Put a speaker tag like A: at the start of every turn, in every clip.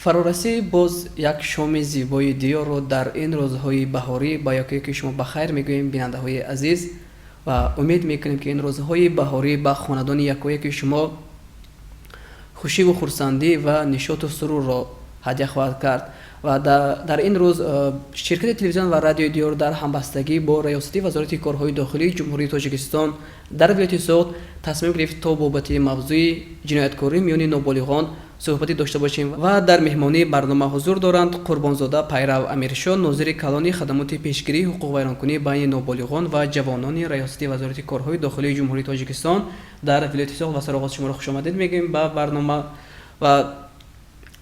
A: Фарорасӣ боз як шоми зебои диёрро дар ин рӯзҳои баҳорӣ ба якояки шумо ба хайр мегӯем, бинандаҳои азиз, ва умед мекунем, ки ин рӯзҳои баҳорӣ ба хонадони якояки шумо хушиву хурсандӣ ва нишоту сурурро ҳадя хоҳад кард. Ва дар ин рӯз ширкати телевизион ва радиои Диёр дар ҳамбастагӣ бо Раёсати Вазорати корҳои дохилии Ҷумҳурии Тоҷикистон дар вилояти Суғд тасмим гирифт, то бобати мавзӯи ҷинояткорӣ миёни ноболиғон суҳбате дошта бошем. Ва дар меҳмонии барнома ҳузур доранд Қурбонзода Пайрав Амиршо, нозири калони хадамоти пешгирии ҳуқуқвайронкунӣ байни ноболиғон ва ҷавонони Раёсати Вазорати корҳои дохилии Ҷумҳурии Тоҷикистон дар вилояти Суғд. Ва сароғоз шуморо хушомадед мегӯем ба барнома. Ва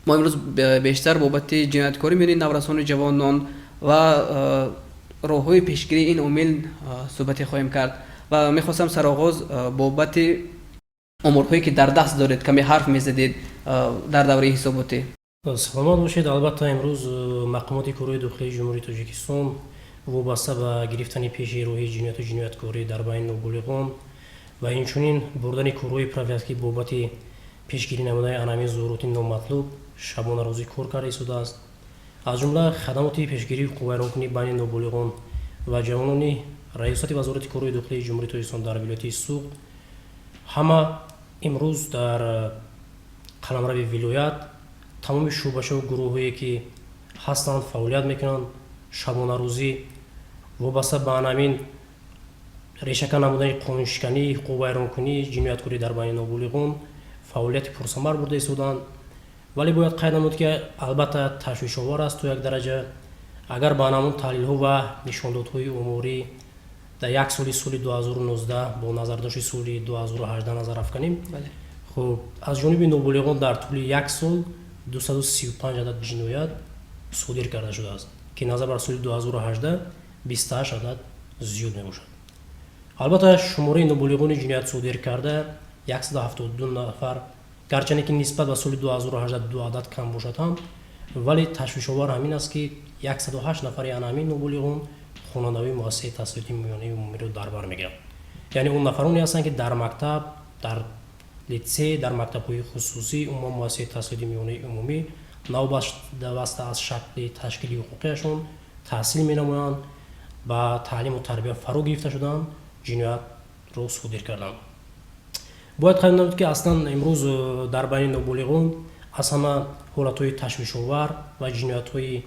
A: мо имрӯз бештар бобати ҷинояткорӣ миёни наврасону ҷавонон ва роҳҳои пешгирии ин омил суҳбате хоҳем кард. Ва мехостам сароғоз бобати оморҳое, ки дар даст доред, каме ҳарф мезадед дар давраи ҳисоботӣ.
B: Саломат бошед. Албатта, имрӯз мақомоти корҳои дохилии Ҷумҳурии Тоҷикистон вобаста ба гирифтани пеши роҳи ҷинояту ҷинояткорӣ дар байни ноболиғон ва инчунин бурдани корҳои профилактикӣ бобати пешгирӣ намудани анамин зуҳуроти номатлуб шабонарӯзӣ кор карда истодааст. Аз ҷумла хадамоти пешгирии ҳуқуқвайронкунӣ байни ноболиғон ва ҷавонони Раёсати Вазорати корҳои дохилии Ҷумҳурии Тоҷикистон дар вилояти Суғд ҳама имрӯз дар қаламрави вилоят тамоми шӯъбашаву гурӯҳҳое, ки ҳастанд, фаъолият мекунанд, шабонарӯзӣ вобаста ба анамин решакан намудани қонуншиканӣ, ҳуқуқвайронкунӣ, ҷинояткорӣ дар байни ноболиғон фаъолияти пурсамар бурда истодаанд. Вале бояд қайд намуд, ки албатта ташвишовар аст то як дараҷа. Агар ба анамун таҳлилҳо ва нишондодҳои оморӣ дар як соли, соли 2019, бо назардошти соли 2018 назар афканем, хуб, аз ҷониби ноболиғон дар тӯли як сол 235 адад ҷиноят содир карда шудааст, ки назар бар соли 2018 28 адад зиёд мебошад. Албатта, шумораи ноболиғони ҷиноят содир карда 172 нафар, гарчанде ки нисбат ба соли 2018 ду адад кам бошад ҳам, вале ташвишовар ҳамин аст, ки 108 нафари ана ҳамин ноболиғон хонандаҳои муассисаи таҳсилоти миёнаи умумиро дар бар мегиранд, яъне он нафароне ҳастанд, ки дар мактаб, дар литсей, дар мактабҳои хусусӣ, умуман муассисаи таҳсилоти миёнаи умумӣ новобаста аз шакли ташкили ҳуқуқиашон таҳсил менамоянд, ба таълиму тарбия фаро гирифта шуданд, ҷиноятро содир карданд. Бояд қайд намуд, ки аслан имрӯз дар байни ноболиғон аз ҳама ҳолатҳои ташвишовар ва ҷиноятҳои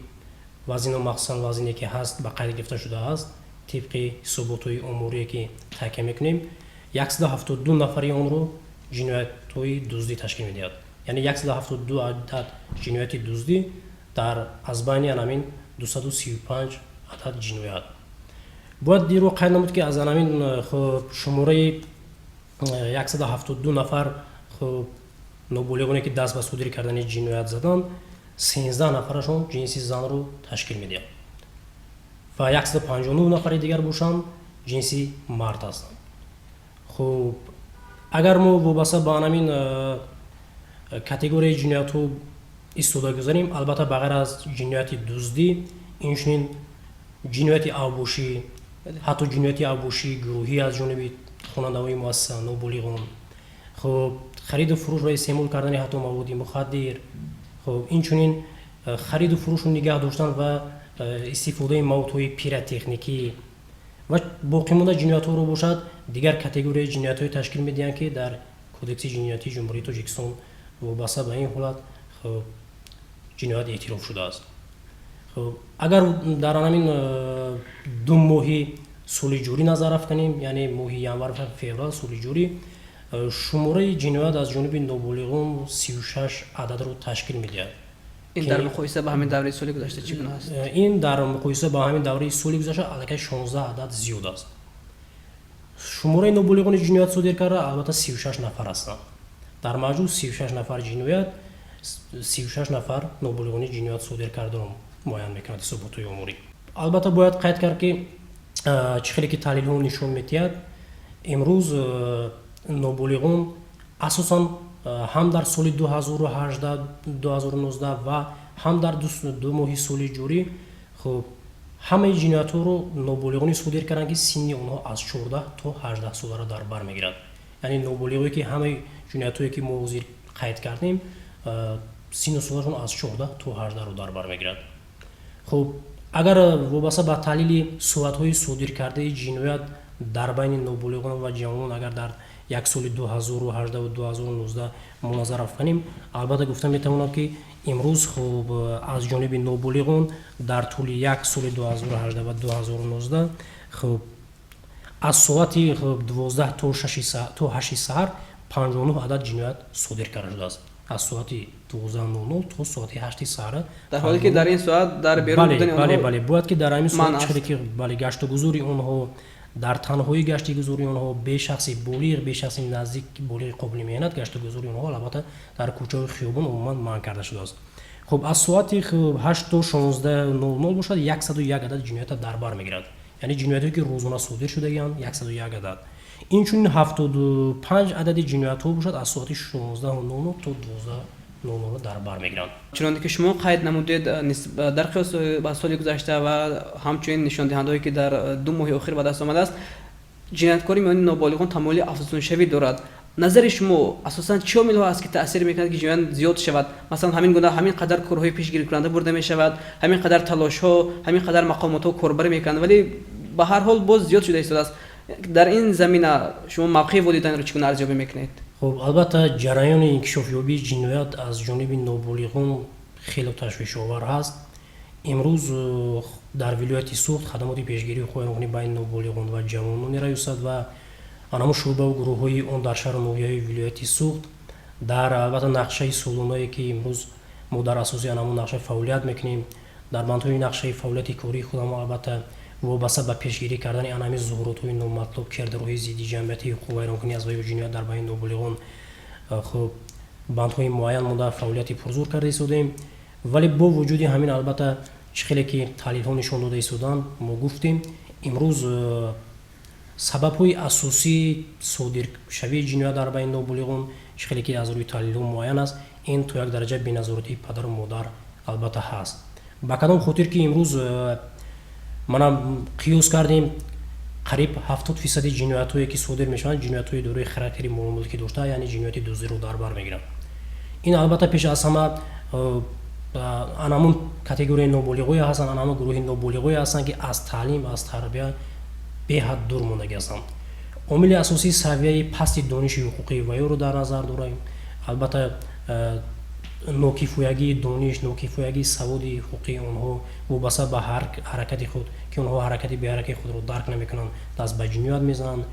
B: вазину махсусан вазине, ки ҳаст, ба қайд гирифта шудааст, тибқи ҳисоботҳои оморие, ки такя мекунем, 172 нафари онро ҷиноятҳои дуздӣ ташкил медиҳад, яъне 172 адад ҷинояти дуздӣ дар аз байни анамин 235 адад ҷиноят. Бояд инро қайд намуд, ки аз анамин, хуб, шумораи 172 нафар, хуб, ноболиғоне, ки даст ба содир кардани ҷиноят заданд, 13 нафарашон ҷинси занро ташкил медиҳанд ва 159 нафари дигар бошанд, ҷинси мард ҳастанд. Хуб, агар мо вобаста ба анамин категорияи ҷиноятҳо истода гузарем, албатта, ба ғайр аз ҷинояти дуздӣ, инчунин ҷинояти авбошӣ, ҳатто ҷинояти авбошии гурӯҳӣ аз ҷониби хонандаҳои муассиса, ноболиғон, хуб, хариду фурӯш ва истеъмол кардани ҳатто маводи мухаддир, хуб, инчунин хариду фурӯшу нигаҳ доштан ва истифодаи маводҳои пиротехникӣ ва боқимонда ҷиноятҳоро бошад, дигар категорияи ҷиноятҳое ташкил медиҳанд, ки дар Кодекси ҷиноятии Ҷумҳурии Тоҷикистон вобаста ба ин ҳолат, хуб, ҷиноят эътироф шудааст. Хуб, агар дар ҳамин 2 моҳи соли ҷорӣ назар афканем, яъне моҳи январ, феврал соли ҷорӣ, шумораи ҷиноят аз ҷониби ноболиғон 36 ададро ташкил медиҳад.
A: Ин дар муқоиса ба ҳамин давраи соли гузашта чӣ гуна аст?
B: Ин дар муқоиса ба ҳамин давраи соли гузашта аллакай 16 адад зиёд аст. Шумораи ноболиғони ҷиноят содир карда, албатта, 36 нафар ҳастанд. Дар маҷмӯъ 36 нафар ҷиноят, 36 нафар ноболиғони ҷиноят содир кардаро муайян мекунад ҳисоботҳои оморӣ. Албатта, бояд қайд кард, ки чӣ хеле ки таҳлилҳо нишон медиҳад, имрӯз ноболиғон асосан ҳам дар соли 2018, 2019 ва ҳам дар 2 моҳи соли ҷорӣ, хуб, ҳамаи ҷиноятҳоро ноболиғоне содир карданд, ки синни онҳо аз 14 то 18 соларо дар бар мегирад, яъне ноболиғое, ки ҳамаи ҷиноятҳое, ки мо ҳозир қайд кардем. Синну солашон аз 14 то 18-ро дар бар мегирад. Хуб, агар вобаста ба таҳлили соатҳои содиркардаи ҷиноят дар байни ноболиғон ва ҷавонон, агар дар як соли 2018 2019 мо назар афканем, албатта, гуфта метавонам, ки имрӯз, хуб, аз ҷониби ноболиғон дар тӯли як соли 2018 ва 2019, хуб, аз соати 12 то 8 саҳар 59 адад ҷиноят содир карда шудааст, аз соати 12:00 то соати 8 саҳара.
A: Дар ҳоле ки дар ин соат дар берун будани онҳо
B: Бале, бале, бояд ки дар ҳамин соат ки, бале, гаштугузори онҳо, дар танҳоӣ гаштигузори онҳо, бе шахси болиғ, бе шахси наздик, болиғи қобили меҳнат, гаштугузори онҳо, албатта, дар кӯчаҳои хиёбон умуман манъ карда шудааст. Хуб, аз соати 8 то 16:00 бошад, 101 адад ҷиноята дар бар мегирад, яъне ҷиноятҳое ки рӯзона содир шудагианд, 101 адад. Инчунин 75 адади ҷиноятҳо бошад, аз соати 16:00 то 12:00 дар бар мегиранд.
A: Чуноне ки шумо қайд намудед, дар қиёс ба соли гузашта ва ҳамчунин нишондиҳандаҳое ки дар 2 моҳи охир ба даст омадааст, ҷинояткорӣ миёни ноболиғон тамоили афзуншавӣ дорад. Назари шумо, асосан чӣ омилҳо аст, ки таъсир мекунад, ки ҷиноят зиёд шавад? Масалан, ҳамин гуна, ҳамин қадар корҳои пешгирикунанда бурда мешавад, ҳамин қадар талошҳо, ҳамин қадар мақомотҳо корбарӣ мекунанд, вале ба ҳар ҳол боз зиёд шуда истодааст. Дар ин замина шумо мавқеи волидайнро чӣ гуна арзёбӣ мекунед?
B: Хуб, албатта, ҷараёни инкишофёбии ҷиноят аз ҷониби ноболиғон хеле ташвишовар ҳаст. Имрӯз дар вилояти Суғд хадамоти пешгирии ҳуқуқвайронкунӣ байни ноболиғон ва ҷавонони раёсат ва анамун шӯъбаву гурӯҳҳои он дар шаҳру ноҳияҳои вилояти Суғд дар, албатта, нақшаи солонае, ки имрӯз мо дар асоси анамун нақша фаъолият мекунем, дар бандҳои нақшаи фаъолияти кории худам, албатта, вобаста ба пешгирӣ кардани анами зуҳуротҳои номатлуб, кирдорҳои зидди ҷамъиятии ҳуқуқвайронкунӣ аз ваю ҷиноят дар байни ноболиғон, хуб, бандҳои муайян монда, фаъолияти пурзур карда истодаем. Вале бо вуҷуди ҳамин, албатта, чӣ хеле ки таҳлилҳо нишон дода истоданд, мо гуфтем, имрӯз сабабҳои асосии содиршавии ҷиноят дар байни ноболиғон, чӣ хеле ки аз рӯи таҳлилҳо муайян аст, ин то як дараҷа беназоратии падару модар, албатта, ҳаст. Ба кадом хотир ки имрӯз мана қиёс кардем, қариб 70 фисади ҷиноятҳое ки содир мешаванд, ҷиноятҳои дорои характери молмулкӣ дошта, яъне ҷинояти дуздиро дар бар мегиранд. Ин, албатта, пеш аз ҳама анамун категорияи ноболиғое ҳастанд, анамун гурӯҳи ноболиғое ҳастанд, ки аз таълим, аз тарбия беҳад дур мондагӣ ҳастанд. Омили асосии савияи пасти дониши ҳуқуқии ваёро дар назар дорем. Албатта, нокифоягии дониш, нокифоягии саводи ҳуқуқии онҳо вобаста ба ҳаракати худ, ки онҳо ҳаракати беҳаракаи худро дарк намекунанд, даст ба ҷиноят мезананд.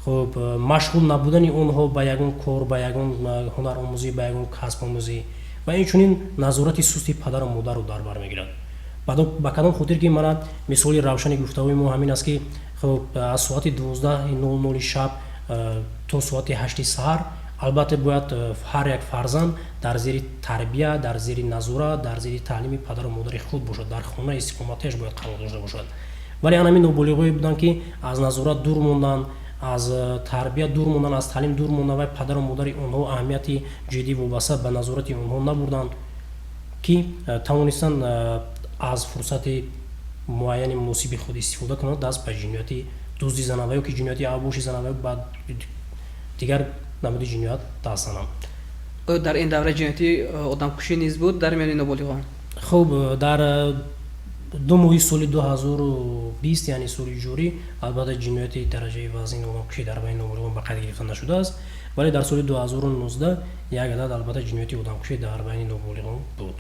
B: Хуб, машғул набудани онҳо ба ягон кор, ба ягон ҳунаромӯзӣ, ба ягон касбомӯзӣ ва инчунин назорати сусти падару модарро дар бар мегирад. Ба кадом хотир ки мана мисоли равшани гуфтаҳои мо ҳамин аст, ки, хуб, аз соати 12:00 шаб то соати 8 саҳар, албатта, бояд ҳар як фарзанд дар зери тарбия, дар зери назорат, дар зери таълими падару модари худ бошад, дар хонаи истиқоматиаш бояд қарор дошта бошад. Вале анамин ноболиғое буданд, ки аз назорат дур монданд, аз тарбия дур монданд, аз таълим дур монданд ва падару модари онҳо аҳамияти ҷиддӣ вобаста ба назорати онҳо набурданд, ки тавонистанд аз фурсати муайяни муносиби худ истифода кунанд, даст ба ҷинояти дуздӣ зананд ва ё ки ҷинояти авбошӣ зананд ва ба дигар намуди ҷиноят даст зананд.
A: Дар ин давраи ҷиноятӣ одамкушӣ низ буд дар миёни ноболиғон?
B: Хуб, дар 2 моҳи соли 2020, яъне соли ҷорӣ, албатта, ҷинояти дараҷаи вазин одамкушӣ дар байни ноболиғон ба қайд гирифта нашудааст, вале дар соли 2019 як адад, албатта, ҷинояти одамкушӣ дар байни ноболиғон буд.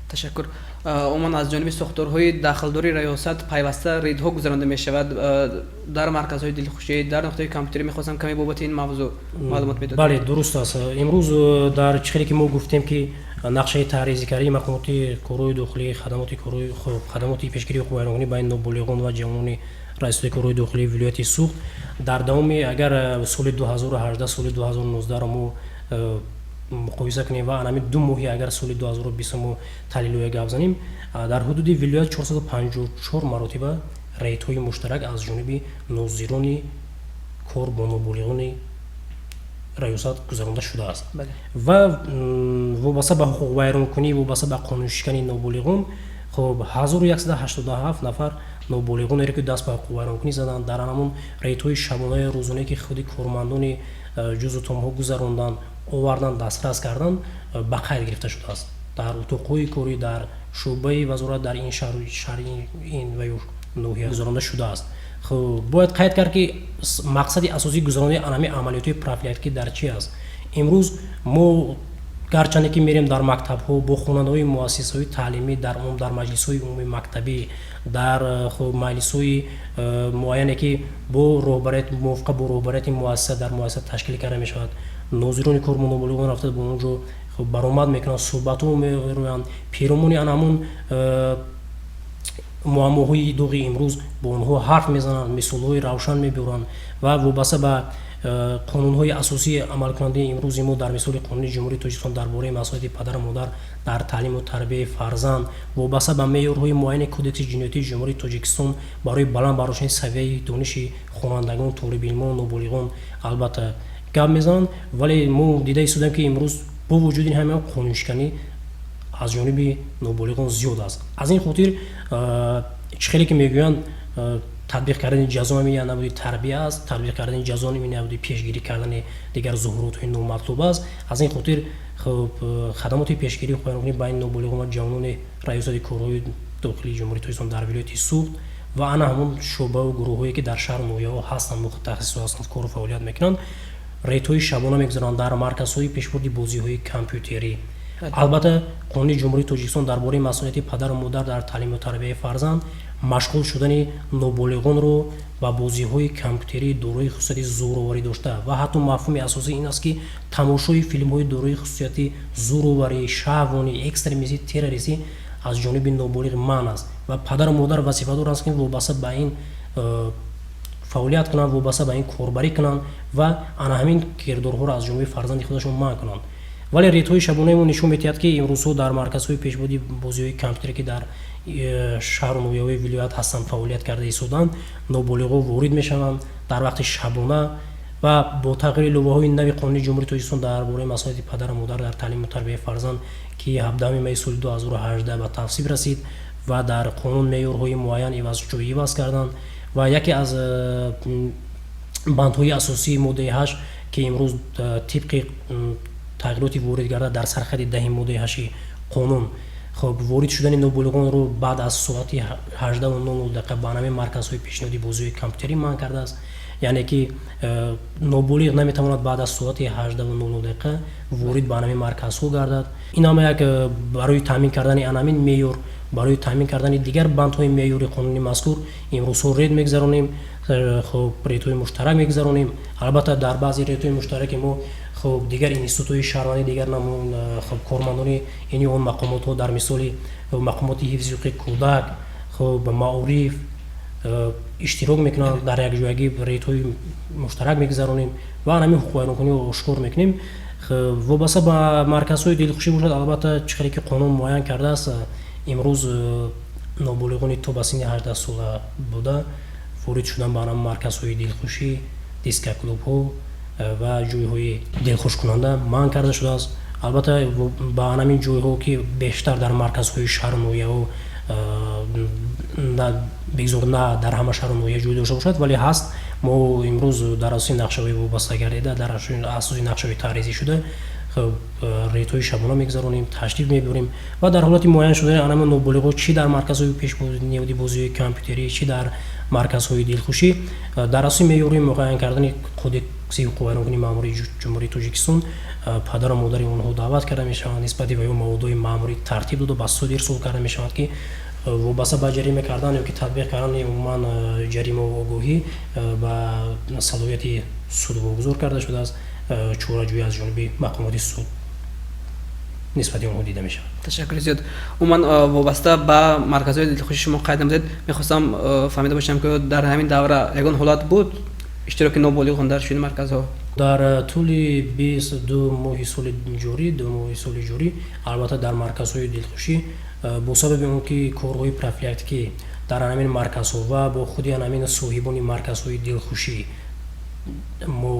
A: Ташаккур. Умуман, аз ҷониби сохторҳои дахлдори раёсат пайваста рейдҳо гузаронда мешавад дар марказҳои дилхушӣ, дар нуқтаи компютерӣ. Мехостам каме бобати ин мавзӯъ маълумот медодед.
B: Бале, дуруст аст. Имрӯз дар чӣ хеле ки мо гуфтем, ки нақшаи таҳризикарии мақомоти корҳои дохилӣ, хадамоти пешгирии ҳуқуқвайронкунӣ байни ноболиғон ва ҷавонони раёсати корҳои дохилии вилояти Суғд дар давоми, агар соли 2018, соли 2019-ро мо муқоиса кунем ва анами 2 моҳи агар соли 2020 мо таҳлилҳоя гап занем, дар ҳудуди вилоят 454 маротиба рейдҳои муштарак аз ҷониби нозирони кор бо ноболиғони раёсат гузаронда шудааст. Ва вобаста ба ҳуқуқвайронкунӣ, вобаста ба қонуншикани ноболиғон, хуб, 1187 нафар ноболиғонеро, ки даст ба ҳуқуқвайронкунӣ заданд, дар анамон рейдҳои шабонаи рӯзонае, ки худи кормандони ҷузъу томҳо гузаронданд. овардан, дастрас кардан ба қайд гирифта шудааст дар утоқҳои корӣ, дар шӯъбаи вазорат, дар ин шаҳри ин ва ё ноҳия гузаронда шудааст. Хуб, бояд қайд кард, ки мақсади асосии гузаронии анами амалиётҳои профилактикӣ дар чи аст? Имрӯз мо гарчанде ки мерем дар мактабҳо бо хонандаҳои муассисаҳои таълимӣ, дар дар маҷлисҳои умумии мактабӣ, дар хуб маҷлисҳои муайяне, ки бо роҳбарият, мувофиқа бо роҳбарияти муассиса дар муассиса ташкил карда мешавад, нозирони кор бо ноболиғон рафта бо он ҷо хуб баромад мекунанд, суҳбатҳо мерӯянд, перомуни ана ҳамун муаммоҳои доғи имрӯз бо онҳо ҳарф мезананд, мисолҳои равшан мебиёранд ва вобаста ба қонунҳои асосии амалкунандаи имрӯзи мо, дар мисоли Қонуни Ҷумҳурии Тоҷикистон дар бораи масъулияти падару модар дар таълиму тарбияи фарзанд, вобаста ба меъёрҳои муайяни Кодекси ҷиноятии Ҷумҳурии Тоҷикистон барои баланд бардоштани савияи дониши хонандагон, толибилмон, ноболиғон албатта гап мезананд. Вале мо дида истодаем, ки имрӯз бо вуҷуди ҳамин қонуншиканӣ аз ҷониби ноболиғон зиёд аст. Аз ин хотир, чӣ хеле ки мегӯянд, татбиқ кардани ҷазо ин набуди тарбия аст, татбиқ кардани ҷазо ин набуди пешгирӣ кардани дигар зуҳуротҳои номатлуб аст. Аз ин хотир хуб хадамоти пешгирии ҳуқуқвайронкунӣ байни ноболиғон ва ҷавонони Раёсати корҳои дохилии Ҷумҳурии Тоҷикистон дар вилояти Суғд ва ана ҳамон шӯъбаву гурӯҳҳое, ки дар шаҳру ноҳияҳо ҳастанд, мутахассисҳо ҳастанд, кору фаъолият мекунанд, рейдҳои шабона мегузаронанд дар марказҳои пешбурди бозиҳои компютерӣ. Албатта, Қонуни Ҷумҳурии Тоҷикистон дар бораи масъулияти падару модар дар таълиму тарбияи фарзанд машғул шудани ноболиғонро ба бозиҳои компютерии дорои хусусияти зӯроварӣ дошта ва ҳатто мафҳуми асосӣ ин аст, ки тамошои филмҳои дорои хусусияти зӯроварӣ, шаҳвонӣ, экстремистӣ, террористӣ аз ҷониби ноболиғ манъ аст ва падару модар вазифадор аст, ки вобаста ба ин фаъолият кунанд, вобаста ба ин корбарӣ кунанд ва ана ҳамин кирдорҳоро аз ҷониби фарзанди худашон манъ кунанд. Вале рейдҳои шабонаи мо нишон медиҳад, ки имрӯзҳо дар марказҳои пешбурди бозиҳои компютере, ки дар шаҳру ноҳияҳои вилоят ҳастанд, фаъолият карда истодаанд, ноболиғҳо ворид мешаванд дар вақти шабона ва бо тағйири иловаҳои нави Қонуни Ҷумҳурии Тоҷикистон дар бораи масъулияти падару модар дар таълиму тарбияи фарзанд, ки 17 майи соли 2018 ба тасвиб расид ва дар қонун меъёрҳои муайян ивазҷӯӣ иваз карданд ва яке аз бандҳои асосии моддаи 8, ки имрӯз тибқи тағйироти ворид гарда дар сархати 10-и моддаи 8-и қонун, хуб ворид шудани ноболиғонро баъд аз соати 18:00 дақиқа ба ҳамин марказҳои пешниҳоди бозиҳои компютерӣ манъ кардааст. Яъне ки ноболиғ наметавонад баъд аз соати 18:00 дақиқа ворид ба ҳамин марказҳо гардад. Ин ҳама як барои таъмин кардани анамин меъёр, барои таъмин кардани дигар бандҳои меъёри қонуни мазкур имрӯзҳо рейд мегузаронем, хуб рейдҳои муштарак мегузаронем. Албатта, дар баъзе рейдҳои муштараки мо хуб дигар институтҳои шаҳрвандӣ, дигар хуб кормандони ин ё он мақомотҳо, дар мисоли мақомоти ҳифзи ҳуқуқи кӯдак, хуб маориф иштирок мекунанд. Дар якҷоягӣ рейдҳои муштарак мегузаронем ва ҳамин ҳуқуқвайронкуниро ошкор мекунем. Вобаста ба марказҳои дилхушӣ бошад, албатта, чӣ хеле ки қонун муайян кардааст, имрӯз ноболиғони то ба синни 18 сола буда ворид шудан ба марказҳои дилхушӣ, дискоклубҳо ва ҷойҳои дилхушкунанда манъ карда шудааст. Албатта, ба ҳамин ҷойҳо, ки бештар дар марказҳои шаҳру ноҳияҳо, бигзор на дар ҳама шаҳру ноҳия ҷой дошта бошад, вале ҳаст. Мо имрӯз дар асоси нақшаҳои вобаста гардида, дар асоси нақшаҳои таҳризӣ шуда рейдҳои шабона мегузаронем, ташриф мебарем ва дар ҳолати муайян шудани анама ноболиғҳо чӣ дар марказҳои пешниҳоди бозиҳои компютерӣ, чӣ дар марказҳои дилхушӣ, дар асоси меъёрҳои муайян кардани Кодекси ҳуқуқвайронкунии маъмурии Ҷумҳурии Тоҷикистон падару модари онҳо даъват карда мешаванд, нисбати ба ё маводҳои маъмурӣ тартиб дода, ба суд ирсол карда мешаванд, ки вобаста ба ҷарима кардан ё ки татбиқ кардани умуман ҷаримаву огоҳӣ ба салоҳияти суд вогузор карда шудааст. Чораҷӯӣ аз ҷониби мақомоти суд нисбати онҳо дида мешавад.
A: Ташаккури зиёд. Умуман, вобаста ба марказҳои дилхушӣ шумо қайд намудед, мехостам фаҳмида бошам, ки дар ҳамин давра ягон ҳолат буд иштироки ноболиғон дар чунин марказҳо?
B: Дар тӯли 22 моҳи соли ҷорӣ, 2 моҳи соли ҷорӣ, албатта, дар марказҳои дилхушӣ бо сабаби он ки корҳои профилактикӣ дар ҳамин марказҳо ва бо худи ҳамин соҳибони марказҳои дилхушӣ мо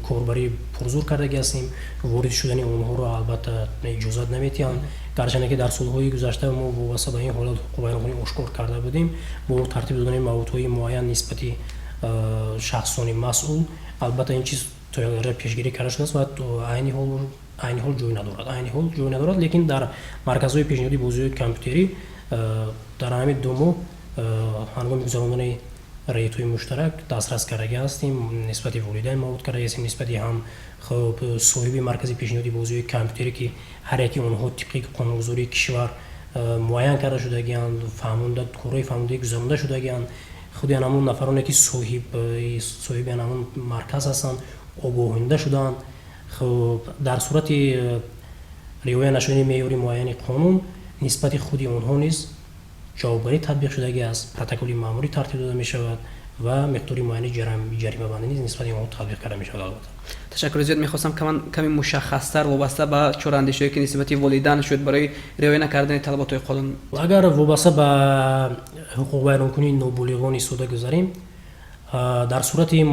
B: корбарӣ пурзур кардагӣ ҳастем, ворид шудани онҳоро албатта иҷозат наметиҳанд. Гарчанде ки дар солҳои гузашта мо вобаста ба ин ҳолат ҳуқуқвайронкунӣ ошкор карда будем бо тартиб додани маводҳои муайян нисбати шахсони масъул, албатта, ин чиз То як дараҷа пешгирӣ карда шудааст ва айни ҳол ҷой надорад. Айни ҳол ҷой надорад, лекин дар марказҳои пешниҳоди бозиҳои компютерӣ дар ҳамин 2 моҳ ҳангоми гузарондани рейдҳои муштарак дастрас кардагӣ ҳастем, нисбати волидайн мавод карда ҳастем, нисбати ҳам хуб соҳиби маркази пешниҳоди бозиҳои компютерӣ, ки ҳар яки онҳо тибқи қонунгузории кишвар муайян карда шудагианд, фаҳмонда, корҳои фаҳмондагӣ гузаронда шудагианд. Худи ҳамон нафароне ки соҳиби ҳамон марказ ҳастанд, огоҳонда шудаанд. Хуб, дар сурати риоя нашудани меъёри муайяни қонун нисбати худи онҳо низ ҷавобгарӣ татбиқ шудагӣ аст, протоколи маъмурӣ тартиб дода мешавад ва миқдори муайяни ҷаримабандӣ низ нисбати онҳо татбиқ карда мешавад. Албатта
A: ташаккури зиёд. Мехостам каме мушаххастар вобаста ба чораандешиҳое ки нисбати волидан шуд барои риоя накардани талаботҳои қонун.
B: Агар вобаста ба ҳуқуқвайронкунии ноболиғон истода гузарем, дар сурати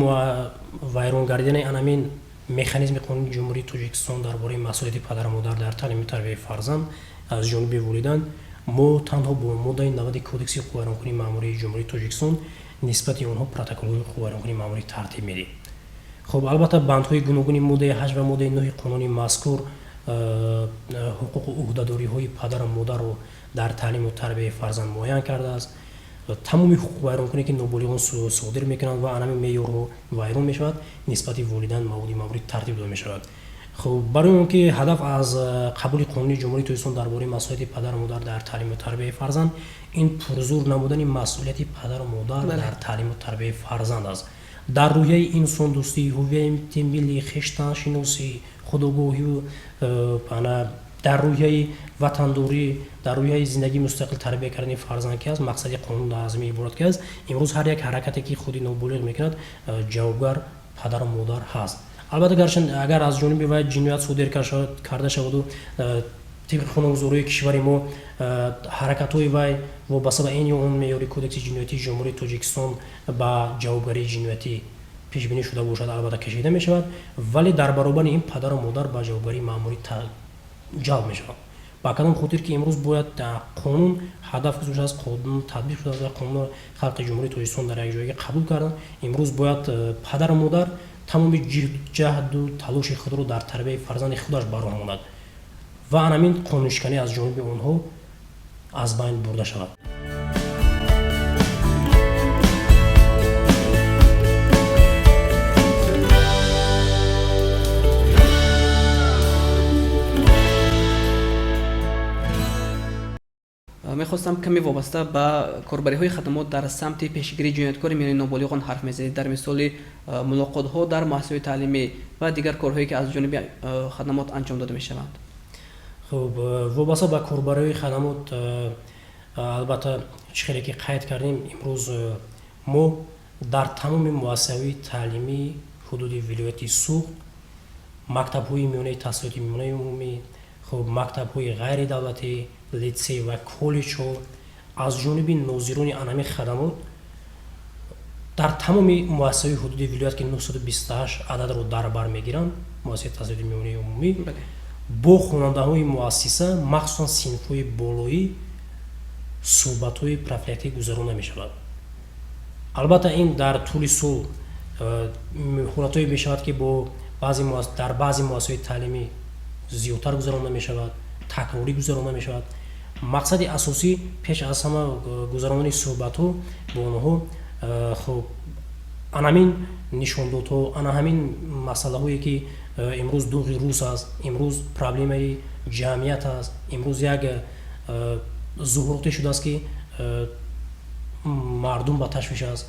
B: вайрон гардидани анамин механизми қонуни Ҷумҳурии Тоҷикистон дар бораи масъулияти падару модар дар таълиму тарбияи фарзанд аз ҷониби волидан, мо танҳо бо моддаи 90 кодекси ҳуқуқвайронкунии маъмурии Ҷумҳурии Тоҷикистон нисбати онҳо протоколҳои ҳуқуқвайронкунии маъмурӣ тартиб медиҳем. Хуб, албатта бандҳои гуногуни моддаи 8 ва моддаи 9 қонуни мазкур ҳуқуқу ӯҳдадориҳои падару модарро дар таълиму тарбияи фарзанд муайян кардааст. Тамоми ҳуқуқвайронкуние ки ноболиғон содир мекунанд ва анами меъёрҳо вайрон мешавад, нисбати волидан маводи маъмурӣ тартиб дода мешавад. Хуб, барои он ки ҳадаф аз қабули қонуни Ҷумҳурии Тоҷикистон дар бораи масъулияти падару модар дар таълиму тарбияи фарзанд ин пурзур намудани масъулияти падару модар дар таълиму тарбияи фарзанд аст. Дар рӯҳияи инсондӯстӣ, ҳувияти миллӣ, хештаншиносӣ, худогоҳию дар рӯҳияи ватандорӣ, дар рӯҳияи зиндагии мустақил тарбия кардани фарзанд ки аст, мақсади қонун дар аз ин иборат ки аст. Имрӯз ҳар як ҳаракате ки худи ноболиғ мекунад, ҷавобгар падару модар ҳаст. Албатта гарчанд агар аз ҷониби вай ҷиноят содир карда шаваду тибқи қонунгузориҳои кишвари мо ҳаракатҳои вай вобаста ба ин ё он меъёри кодекси ҷиноятии Ҷумҳурии Тоҷикистон ба ҷавобгарии ҷиноятӣ пешбинӣ шуда бошад, албатта кашида мешавад, вале дар баробари ин падару модар ба ҷавобгарии маъмурӣ ҷалб мешаванд. Ба кадом хотир ки имрӯз бояд қонун ҳадаф гузоштааст, қонун татбиқ шудааст ва қонунро халқи Ҷумҳурии Тоҷикистон дар як ҷойга қабул карданд. Имрӯз бояд падару модар тамоми ҷаҳду талоши худро дар тарбияи фарзанди худаш бароҳ монад ва анамин қонуншиканӣ аз ҷониби онҳо аз байн бурда шавад.
A: Мехостам каме вобаста ба корбариҳои хадамот дар самти пешгирии ҷинояткори миёни ноболиғон ҳарф мезанед, дар мисоли мулоқотҳо дар муассисаҳои таълимӣ ва дигар корҳое ки аз ҷониби хадамот анҷом дода мешаванд.
B: Хуб, вобаста ба корбариҳои хадамот, албатта чӣ хеле ки қайд кардем, имрӯз мо дар тамоми муассисаҳои таълимии ҳудуди вилояти Суғд, мактабҳои миёнаи таҳсилоти миёнаи умумӣ, хуб, мактабҳои ғайридавлатӣ, литсей ва коллеҷҳо аз ҷониби нозирони анами хадамот дар тамоми муассисаҳои ҳудуди вилоят, ки 928 ададро дар бар мегиранд, муассисаи таҳсилоти миёнаи умумӣ, бо хонандаҳои муассиса, махсусан синфҳои болоӣ, суҳбатҳои профилактикӣ гузаронда мешавад. Албатта ин дар тӯли сол ҳолатҳое мешавад, ки дар баъзе муассисаҳои таълимӣ зиёдтар гузаронда мешавад, такрорӣ гузаронда мешавад. Мақсади асосӣ пеш аз ҳама гузарондани суҳбатҳо бо онҳо, хуб, анамин нишондодҳо, ана ҳамин масъалаҳое ки имрӯз дуғи рӯз аст, имрӯз проблемаи ҷамъият аст, имрӯз як зуҳуроте шудааст ки мардум ба ташвиш аст.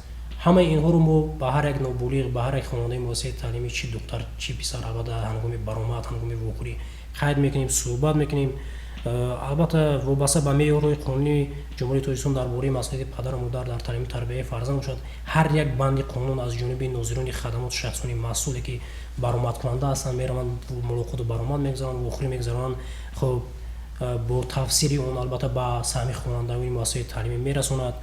B: Ҳамаи инҳоро мо ба ҳар як ноболиғ, ба ҳар як хонандаи муассисаи таълимӣ, чи духтар, чи писар, албатта ҳангоми баромад, ҳангоми вохӯрӣ қайд мекунем, суҳбат мекунем. Албатта вобаста ба меъёрҳои қонунии Ҷумҳурии Тоҷикистон дар бораи масъулияти падару модар дар таълиму тарбияи фарзанд бошад, ҳар як банди қонун аз ҷониби нозирони хадамот, шахсони масъуле ки баромадкунанда ҳастанд, мераванд, мулоқоту баромад мегузаронанд, вохӯрӣ мегузаронанд. Хуб, бо тафсири он албатта ба саҳми хонандагони муассисаи таълимӣ мерасонад.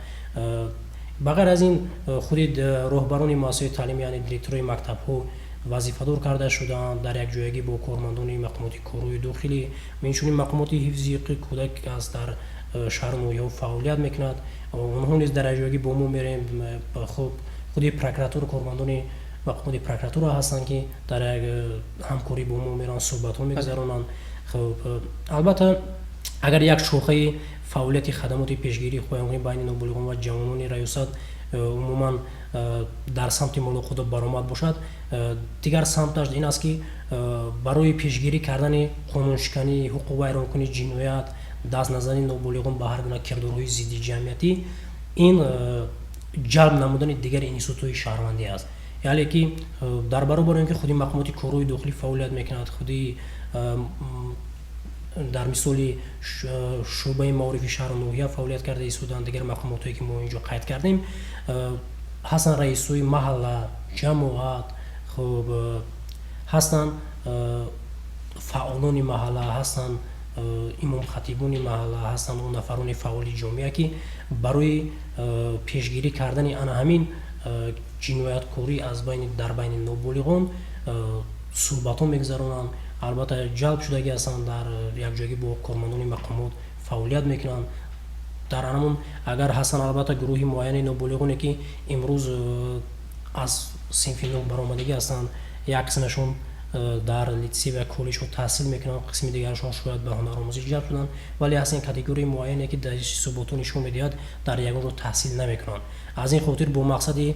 B: Ба ғайр аз ин, худи роҳбарони муассисаи таълимӣ, яъне директорои мактабҳо вазифадор карда шудаанд дар якҷоягӣ бо кормандони мақомоти корҳои дохилӣ, инчунин мақомоти ҳифзи ҳуқуқи кӯдак аз дар шаҳру ноҳияҳо фаъолият мекунад. Онҳо низ дар якҷоягӣ бо мо мерем. Хуб, худи прокуратура, кормандони Мақомоти прокуратура ҳастанд, ки дар як ҳамкорӣ бо мо мераванд, суҳбатҳо мегузаронанд. Хуб, албатта, агар як шохаи фаъолияти хадамоти пешгирии ҳуқуқвайронкунӣ байни ноболиғон ва ҷавонони раёсат умуман дар самти мулоқоту баромад бошад, дигар самташ ин аст, ки барои пешгирӣ кардани қонуншиканӣ, ҳуқуқвайронкунӣ, ҷиноят, даст назани ноболиғон ба ҳар гуна кирдорҳои зидди ҷамъиятӣ, ин ҷалб намудани дигар институтҳои шаҳрвандӣ аст. Яъне ки дар баробари он ки худи мақомоти корҳои дохилӣ фаъолият мекунад, худи дар мисоли шӯъбаи маорифи шаҳру ноҳия фаъолият карда истоданд, дигар мақомотҳое, ки мо инҷо қайд кардем, ҳастанд раисҳои маҳалла, ҷамоат, хуб, ҳастанд фаъолони маҳалла, ҳастанд имомхатибони маҳалла, ҳастанд он нафарони фаъоли ҷомеа, ки барои пешгирӣ кардани ана ҳамин ҷинояткорӣ аз байни дар байни ноболиғон суҳбатҳо мегузаронанд. Албатта, ҷалб шудагӣ ҳастанд, дар якҷоягӣ бо кормандони мақомот фаъолият мекунанд. Дар анамон агар ҳастанд, албатта, гурӯҳи муайяни ноболиғоне, ки имрӯз аз синфи нӯҳ баромадагӣ ҳастанд, як қисмашон дар литсей ва коллеҷҳо таҳсил мекунанд, қисми дигарашон шояд ба ҳунаромӯзӣ ҷалб шуданд, вале ҳастанд категорияи муайяне, ки дар ҳисоботҳо нишон медиҳад, дар ягон ҷо таҳсил намекунанд. Аз ин хотир бо мақсади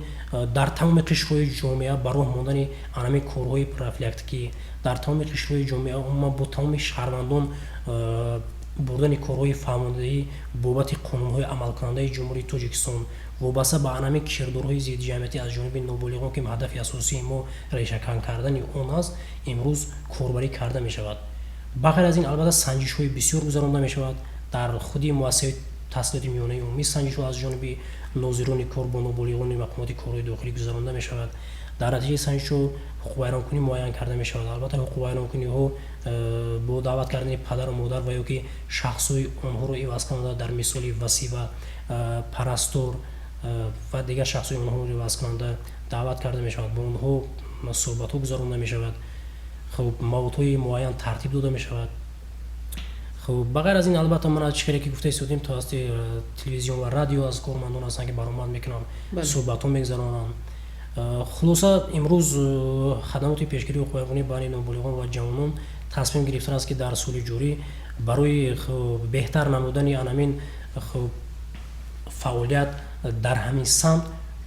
B: дар тамоми қишрҳои ҷомеа ба роҳ мондани анами корҳои профилактикӣ, дар тамоми қишрҳои ҷомеа, умуман бо тамоми шаҳрвандон бурдани корҳои фаҳмондадиҳӣ бобати қонунҳои амалкунандаи Ҷумҳурии Тоҷикистон вобаста ба анами кирдорҳои зиддиҷамъиятӣ аз ҷониби ноболиғон, ки ҳадафи асосии мо решакан кардани он аст, имрӯз корбарӣ карда мешавад. Ба ғайр аз ин, албатта, санҷишҳои бисёр гузаронда мешавад. Дар худи муассисаи таҳсилоти миёнаи умумӣ санҷишҳо аз ҷониби нозирони кор бо ноболиғони мақомоти корҳои дохилӣ гузаронда мешавад. Дар натиҷаи санҷишҳо ҳуқуқвайронкунӣ муайян карда мешавад. Албатта, ҳуқуқвайронкуниҳо бо даъват кардани падару модар ва ё ки шахсҳои онҳоро ивазкунанда, дар мисоли васӣ ва парастор ва дигар шахсҳои онҳоро ивазкунанда даъват карда мешавад, бо онҳо суҳбатҳо гузаронда мешавад, хуб, маводҳои муайян тартиб дода мешавад. Хуб, ба ғайр аз ин, албатта, ман чӣ хеле ки гуфта истодем, тавассути телевизион ва радио аз кормандон ҳастанд, ки баромад мекунанд, суҳбатҳо мегузаронанд. Хулоса, имрӯз хадамоти пешгирии ҳуқуқвайронкунӣ байни ноболиғон ва ҷавонон тасмим гирифтааст, ки дар соли ҷорӣ барои беҳтар намудани анамин фаъолият дар ҳамин самт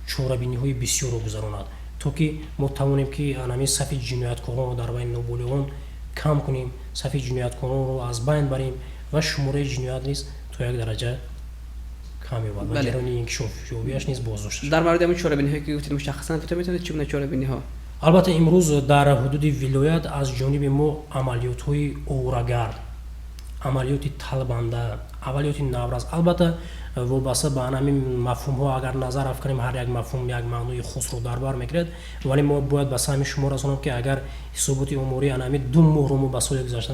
B: чорабиниҳои бисёрро гузаронад, то ки мо тавонем, ки анамин сафи ҷинояткоронро дар байни ноболиғон кам кунем, сафи ҷинояткоронро аз байн барем ва шумораи ҷиноят низ то як дараҷа кам ёбад ва ҷараёни инкишофёбиаш низ боздошта шавад.
A: Дар мавриди ҳамин чорабиниҳое, ки гуфтед, мушаххасан гуфта метавонед, чӣ гуна чорабиниҳо?
B: Албатта, имрӯз дар ҳудуди вилоят аз ҷониби мо амалиётҳои оворагард, амалиёти талбанда, амалиёти наврас, албатта, вобаста ба ҳамин мафҳумҳо агар назар афканем, ҳар як мафҳум як маънои хосро дар бар мегирад, вале мо бояд ба саҳми шумо расонам, ки агар ҳисоботи омории ана ҳамин 2 моҳро мо ба соли гузашта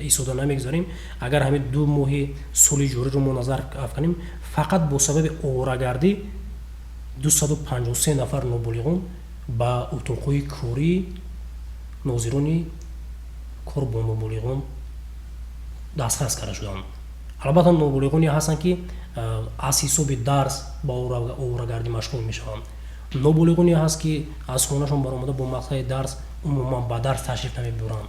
B: истода намегузарем, агар ҳамин 2 моҳи соли ҷориро мо назар афканем, фақат бо сабаби оворагардӣ 253 нафар ноболиғон ба утоқҳои кории нозирони кор бо ноболиғон дастрас карда шуданд. Албатта, ноболиғоне ҳастанд, ки аз ҳисоби дарс ба оворагардӣ машғул мешаванд, ноболиғоне ҳаст, ки аз хонашон баромада бо мақсади дарс умуман ба дарс ташриф намебуранд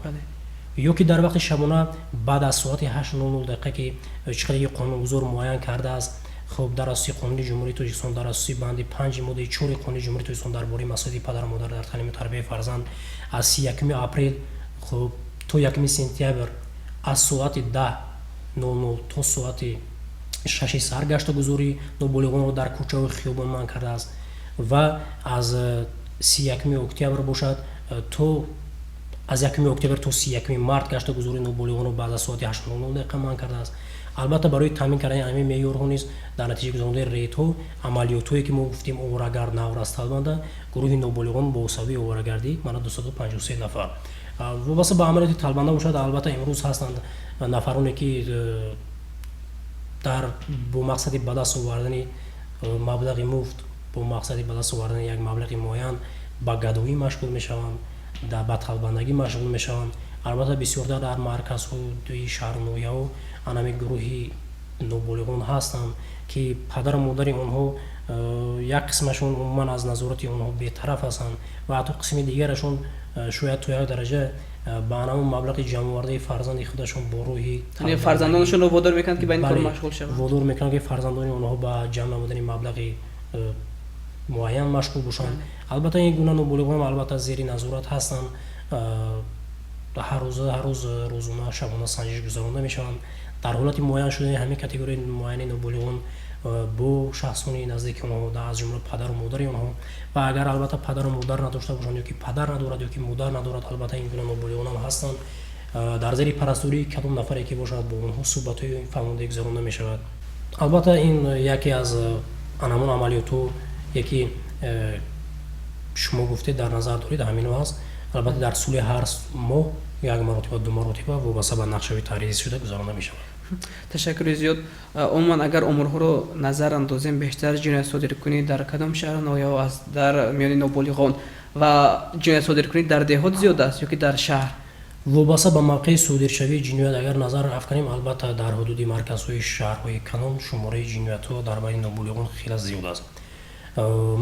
B: ё ки дар вақти шабона баъд аз соати 8:00 дақиқа, ки чӣ қадари қонунгузор муайян кардааст. Хуб, дар асоси Қонуни Ҷумҳурии Тоҷикистон, дар асоси банди 5 моддаи 4 Қонуни Ҷумҳурии Тоҷикистон дар бораи масъулияти падару модар дар таълиму тарбияи фарзанд, аз 31 апрел, хуб, то 1 сентябр аз соати 10:00 то соати 6 саҳар гаштугузории ноболиғонро дар кӯчаҳои хиёбон манъ кардааст ва аз 31 октябр бошад, то аз 1 октябр то 31 март гаштугузории ноболиғонро баъд аз соати 8:00 дақиқа манъ кардааст. Албатта, барои таъмин кардани ҳамин меъёрҳо низ дар натиҷаи гузарондани рейдҳо, амалиётҳое, ки мо гуфтем, оворагард, наврас, талбанда, гурӯҳи ноболиғон бо сабаби оворагардӣ мана 253 нафар. Вобаста ба амалиёти талбанда бошад, албатта, имрӯз ҳастанд нафароне, ки дар бо мақсади ба даст овардани маблағи муфт, бо мақсади ба даст овардани як маблағи муайян ба гадоӣ машғул мешаванд, ба талбандагӣ машғул мешаванд. Албатта, бисёртар дар марказҳои шаҳру ноҳияҳо анами гурӯҳи ноболиғон ҳастанд, ки падару модари онҳо як қисмашон умуман аз назорати онҳо бетараф ҳастанд ва ҳатто қисми дигарашон шояд то як дараҷа ба ҳамон маблағи ҷамъовардаи фарзанди худашон бо роҳи
A: фарзандонашонро водор мекунанд, ки ба ин кор машғул шаванд.
B: Водор мекунанд, ки фарзандони онҳо ба ҷамъ намудани маблағи муайян машғул бошанд. Албатта, ин гуна ноболиғон албатта зери назорат ҳастанд, ҳар рӯз, рӯзона, шабона санҷиш гузаронда мешаванд. Дар ҳолати муайян шудани ҳамин категорияи муайяни ноболиғон бо шахсони наздики онҳо, аз ҷумла падару модари онҳо, ва агар албатта падару модар надошта бошанд ё ки падар надорад, ё ки модар надорад, албатта ин гуна ноболиғонам ҳастанд, дар зери парастории кадом нафаре ки бошад, бо онҳо суҳбатҳои фаҳмондагӣ гузаронда мешавад. Албатта, ин яке аз ҳамон амалиётҳо, яке шумо гуфтед, дар назар доред, ҳамино аст. Албатта, дар тӯли ҳар моҳ як маротиба, ду маротиба вобаста ба нақшаи таҳриршуда гузаронда мешавад.
A: Ташаккури зиёд. Умуман, агар оморҳоро назар андозем, бештар ҷиноятсодиркунӣ дар кадом шаҳру ноҳияҳо аст дар миёни ноболиғон ва ҷиноятсодиркунӣ дар деҳот зиёд аст ё ки дар шаҳр?
B: Вобаста ба мавқеи содиршавии ҷиноят агар назар афканем, албатта, дар ҳудуди марказҳои шаҳрҳои калон шумораи ҷиноятҳо дар байни ноболиғон хеле зиёд аст.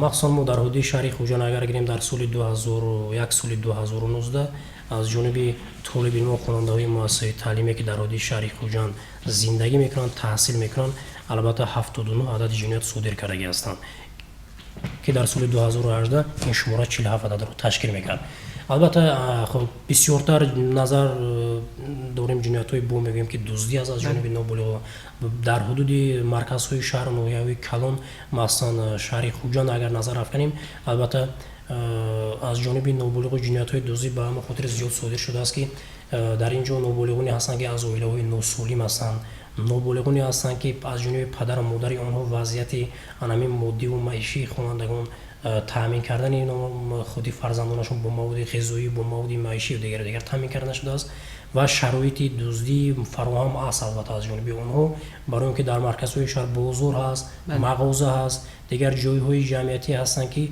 B: Махсусан мо дар ҳудуди шаҳри Хуҷанд агар гирем, дар соли 2001, соли 2019 аз ҷониби толибилмо, хонандаҳои муассисаи таълиме, ки дар ҳудуди шаҳри Хуҷанд зиндагӣ мекунанд, таҳсил мекунанд, албатта, 79 адади ҷиноят содир кардагӣ ҳастанд, ки дар соли 2018 ин шумора 47 ададро ташкил мекард. Албатта, хуб, бисёртар назар дорем ҷиноятҳои бо мегӯем, ки дуздӣ аст аз ҷониби ноболиғон дар ҳудуди марказҳои шаҳру ноҳияҳои калон, махсусан шаҳри Хуҷанд агар назар афканем, албатта, аз ҷониби ноболиғу ҷиноятҳои дуздӣ ба ҳамон хотири зиёд содир шудааст, ки дар ин ҷо ноболиғоне ҳастанд, ки аз оилаҳои носолим ҳастанд, ноболиғоне ҳастанд, ки аз ҷониби падару модари онҳо вазъияти анамин моддиву маишии хонандагон, таъмин кардани худи фарзандонашон бо маводи ғизоӣ, бо маводи маишӣ дигару дигар таъмин карда нашудааст ва шароити дуздӣ фароҳам аст, албатта, аз ҷониби онҳо, барои он ки дар марказҳои шаҳр бозор ҳаст, мағоза ҳаст, дигар ҷойҳои ҷамъиятӣ ҳастанд, ки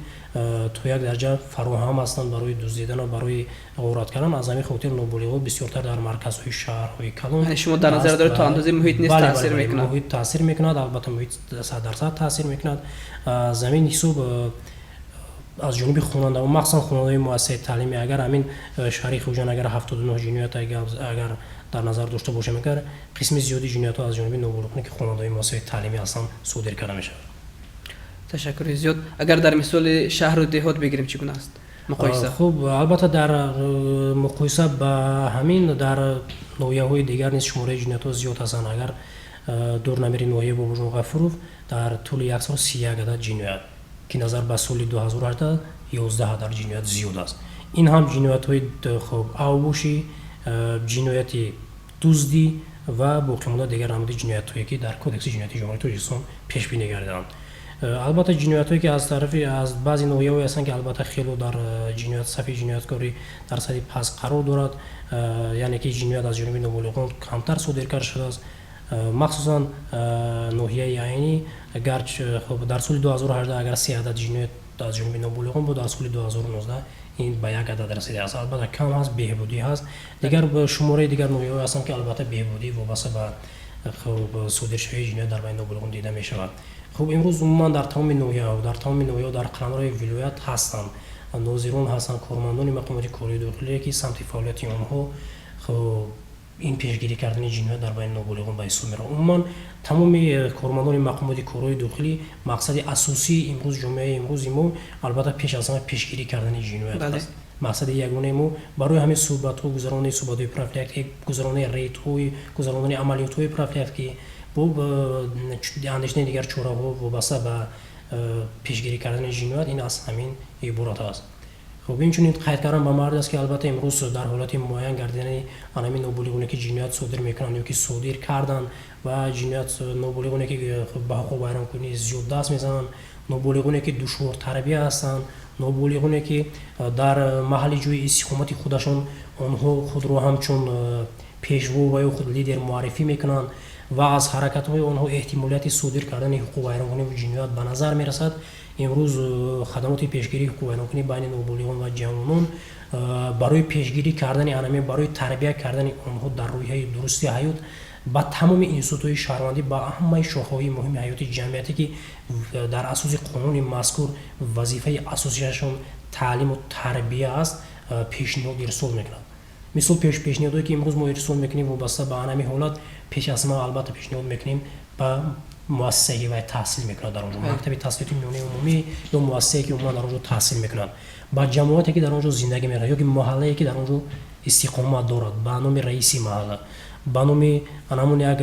B: то як дараҷа фароҳам ҳастанд барои дуздидан ва барои ғорат кардан. Аз ҳамин хотир ноболиғҳо бисёртар дар марказҳои шаҳрҳои калон.
A: Шумо дар назар доред, то андозе муҳит низ таъсир мекунад?
B: Муҳит таъсир мекунад, албатта, муҳит 100% таъсир мекунад. Аз ҳамин ҳисоб аз ҷониби хонандаҳо, махсусан хонандаҳои муассисаи таълимӣ, агар ҳамин шаҳри Хуҷанд агар 79 ҷиноят агар дар назар дошта бошем, агар қисми зиёди ҷиноятҳо аз ҷониби ноболиғоне, ки хонандаҳои муассисаи таълимӣ ҳастанд, содир карда мешавад.
A: Ташаккури зиёд. Агар дар мисоли шаҳру деҳот бигирем, чӣ гуна аст муқоиса?
B: Хуб, албатта, дар муқоиса ба ҳамин дар ноҳияҳои дигар низ шумораи ҷиноятҳо зиёд ҳастанд. Агар дур намери, ноҳияи Бобоҷон Ғафуров дар тӯли як сол 31 адад ҷиноят, ки назар ба соли 2018 11 адад ҷиноят зиёд аст. Ин ҳам ҷиноятҳои, хуб, авбошӣ, ҷинояти дуздӣ ва боқимонда дигар намуди ҷиноятҳое, ки дар Кодекси ҷиноятии Ҷумҳурии Тоҷикистон пешбинӣ гардиданд. Албатта, ҷиноятҳое, ки аз тарафи аз баъзе ноҳияҳое ҳастанд, ки албатта хело дар ҷиноят сафи ҷинояткорӣ дар сатҳи паст қарор дорад, яъне ки ҷиноят аз ҷониби ноболиғон камтар содир карда шудааст, махсусан ноҳияи Айнӣ. Гарч, хуб, дар соли 2018 агар се адад ҷиноят аз ҷониби ноболиғон буд, дар соли 2019 ин ба як адад расидааст. Албатта, кам ҳаст, беҳбудӣ ҳаст. Дигар шумораи дигар ноҳияҳое ҳастанд, ки албатта беҳбудӣ вобаста ба, хуб, содиршавии ҷиноят дар байни ноболиғон дида мешавад. Хуб, имрӯз умуман дар тамоми ноҳияҳо дар қаламрави вилоят ҳастанд нозирон, ҳастанд кормандони мақомоти кории дохилие, ки самти фаъолияти онҳо, хуб, ин пешгирӣ кардани ҷиноят дар байни ноболиғон ба ҳисоб меравад. Умуман, тамоми кормандони мақомоти корҳои дохилӣ, мақсади асосии имрӯз ҷомеаи имрӯзи мо, албатта, пеш аз ҳама пешгирӣ кардани ҷиноят аст. Мақсади ягонаи мо барои ҳамин суҳбатҳо, гузаронии суҳбатҳои профилактикӣ, гузаронии рейдҳои, гузаронидани амалиётҳои профилактикӣ бо андешидани дигар чораҳо вобаста ба пешгирӣ кардани ҷиноят, ин аз ҳамин иборат аст. Хуб, инчунин қайд кардан ба маврид аст, ки албатта имрӯз дар ҳолати муайян гардидани анами ноболиғоне, ки ҷиноят содир мекунанд ё ки содир карданд, ва ҷиноят ноболиғоне, ки ба ҳуқуқвайронкунӣ зиёд даст мезананд, ноболиғоне, ки душвортарбия ҳастанд, ноболиғоне, ки дар маҳалли ҷои истиқомати худашон онҳо худро ҳамчун пешво ва ё худ лидер муаррифӣ мекунанд ва аз ҳаракатҳои онҳо эҳтимолияти содир кардани ҳуқуқвайронкунӣ ва ҷиноят ба назар мерасад, имрӯз хадамоти пешгирии ҳуқуқвайронкунӣ байни ноболиғон ва ҷавонон барои пешгирӣ кардани анаме, барои тарбия кардани онҳо дар рӯҳияи дурусти ҳаёт. Ба тамоми институтҳои шаҳрвандӣ, ба ҳамаи шохаҳои муҳими ҳаёти ҷамъиятӣ, ки дар асоси қонуни мазкур вазифаи асосияшон таълиму тарбия аст, пешниҳод ирсол мекунад. Мисол, пешниҳодое, ки имрӯз мо ирсол мекунем вобаста ба анами ҳолат, пеш аз ҳама, албатта, пешниҳод мекунем ба муассисае, ки вай таҳсил мекунад дар он ҷо, мактаби таҳсилоти миёнаи умумӣ ё муассисае, ки умуман дар он ҷо таҳсил мекунад, ба ҷамоате, ки дар он ҷо зиндагӣ мекунад, ё ки маҳаллае, ки дар он ҷо истиқомат дорад, ба номи раиси маҳалла, ба номи анамон як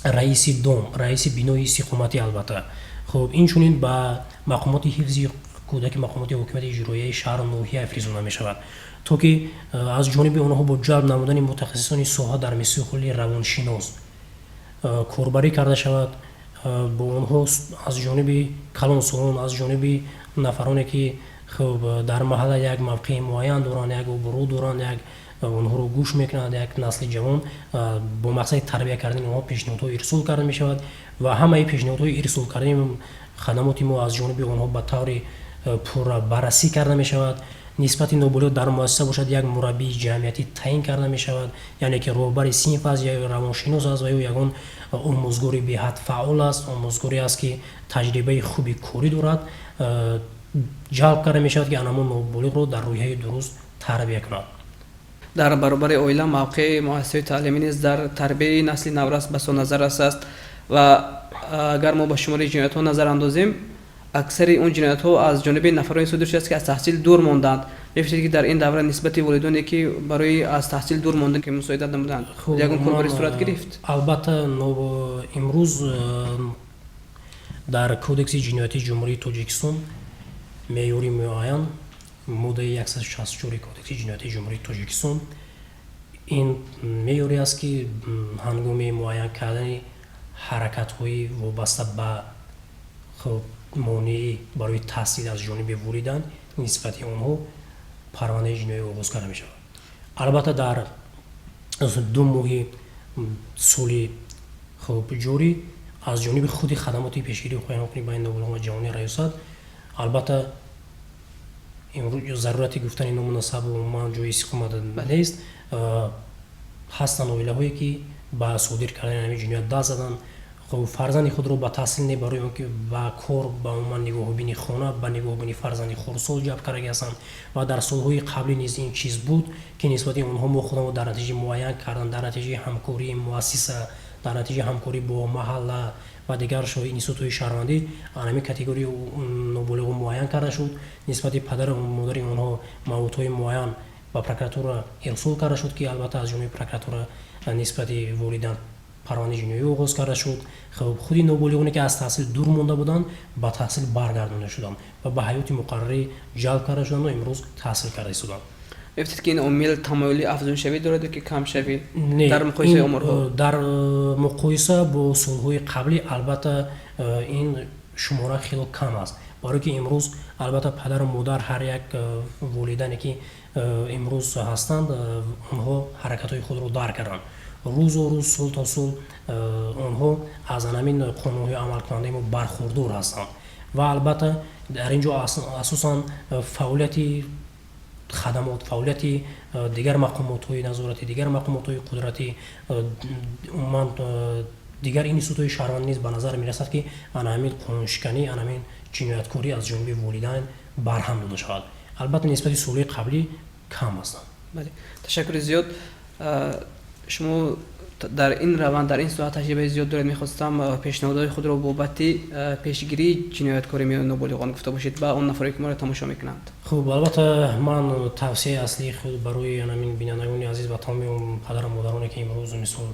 B: раиси дом, раиси бинои истиқоматӣ. Албатта, хуб, инчунин ба мақомоти ҳифзи кӯдаки, мақомоти ҳокимияти иҷроияи шаҳру ноҳия фиризонда мешавад, то ки аз ҷониби онҳо бо ҷалб намудани мутахассисони соҳа дар мисоли равоншинос корбарӣ карда шавад бо онҳо, аз ҷониби калонсолон, аз ҷониби нафароне, ки хуб, дар маҳалла як мавқеи муайян доранд, як обрӯ доранд, як онҳоро гӯш мекунанд, як насли ҷавон, бо мақсади тарбия кардани онҳо пешниҳодҳо ирсол карда мешавад. Ва ҳамаи пешниҳодҳои ирсол кардани хадамоти мо аз ҷониби онҳо ба таври пурра баррасӣ карда мешавад. Нисбати ноболиғ дар муассиса бошад, як мураббии ҷамъиятӣ таъин карда мешавад, яъне ки роҳбари синф аст ё равоншинос аст ва ё ягон омӯзгори беҳад фаъол аст, омӯзгоре аст, ки таҷрибаи хуби корӣ дорад, ҷалб карда мешавад, ки анамон ноболиғро дар рӯҳияи дуруст тарбия кунад.
A: Дар баробари оила мавқеи муассисаҳои таълимӣ низ дар тарбияи насли наврас басо назаррас аст. Ва агар мо ба шумори ҷиноятҳо назар андозем, аксари он ҷиноятҳо аз ҷониби нафароне содир шудааст, ки аз таҳсил дур мондаанд. Мефиристед, ки дар ин давра нисбати волидоне, ки барои аз таҳсил дур мондан ки мусоидат намуданд, ягон корбарӣ сурат гирифт?
B: Албатта, имрӯз дар Кодекси ҷиноятии Ҷумҳурии Тоҷикистон меъёри муайян, моддаи 164 Кодекси ҷиноятии Ҷумҳурии Тоҷикистон, ин меъёре аст, ки ҳангоми муайян кардани ҳаракатҳои вобаста ба, хуб, монеӣ барои таҳсил аз ҷониби волидан, нисбати онҳо парвандаи ҷиноӣ оғоз карда мешавад. Албатта, дар 2 моҳи соли, хуб, ҷорӣ аз ҷониби худи хадамоти пешгирии ҳуқуқи байни ноболиғон ва ҷавони раёсат, албатта, имрӯз зарурати гуфтани ному насабу умуман ҷои истиқомат нест, ҳастанд оилаҳое, ки ба содир кардани ҳамин ҷиноят даст заданд. Хуб, фарзанди худро ба таҳсил не, барои он ки ба кор, ба умуман нигоҳубини хона, ба нигоҳубини фарзанди хурдсол ҷалб кардаги ҳастанд. Ва дар солҳои қаблӣ низ ин чиз буд, ки нисбати онҳо мо худамо дар натиҷаи муайян кардан, дар натиҷаи ҳамкории муассиса, дар натиҷаи ҳамкорӣ бо маҳалла ва дигар институтҳои шаҳрвандӣ, ҳамин категорияи ноболиғон муайян карда шуд. Нисбати падару модари онҳо маводҳои муайян ба прокуратура ирсол карда шуд, ки албатта аз ҷониби прокуратура нисбати волидан парвандаи ҷиноӣ оғоз карда шуд. Хуб, худи ноболиғоне, ки аз таҳсил дур монда буданд, ба таҳсил баргардонда шуданд ва ба ҳаёти муқаррарӣ ҷалб карда шуданд ва имрӯз таҳсил карда истоданд.
A: Мефтед, ки ин омил тамоюли афзуншавӣ дорад ё ки камшавӣ дар муқоисаи оморҳо?
B: Дар муқоиса бо солҳои қаблӣ, албатта, ин шумора хело кам аст, барое ки имрӯз, албатта, падару модар, ҳар як волидане, ки имрӯз ҳастанд, онҳо ҳаракатҳои худро дарк карданд. Рӯзо рӯз, сол то сол онҳо аз анамин қонунҳои амалкунандаи мо бархурдор ҳастанд. Ва албатта, дар ин ҷо асосан фаъолияти хадамот, фаъолияти дигар мақомотҳои назоратӣ, дигар мақомотҳои қудратӣ, умуман дигар институтҳои шаҳрвандӣ низ ба назар мерасад, ки ана ҳамин қонуншиканӣ, ана ҳамин ҷинояткорӣ аз ҷониби волидайн барҳам дода шавад. Албатта, нисбати солҳои қаблӣ кам ҳастанд.
A: Бале, ташаккури зиёд. Шумо дар ин раванд, дар ин соҳа таҷрибаи зиёд доред. Мехостам пешниҳодҳои худро бобати пешгирии ҷинояткорӣ миёни ноболиғон гуфта бошед ба он нафаре, ки моро тамошо мекунанд.
B: Хуб, албатта, ман тавсияи аслии худ барои ҳамин бинандагони азиз ва тамоми падару модароне, ки имрӯз, мисол,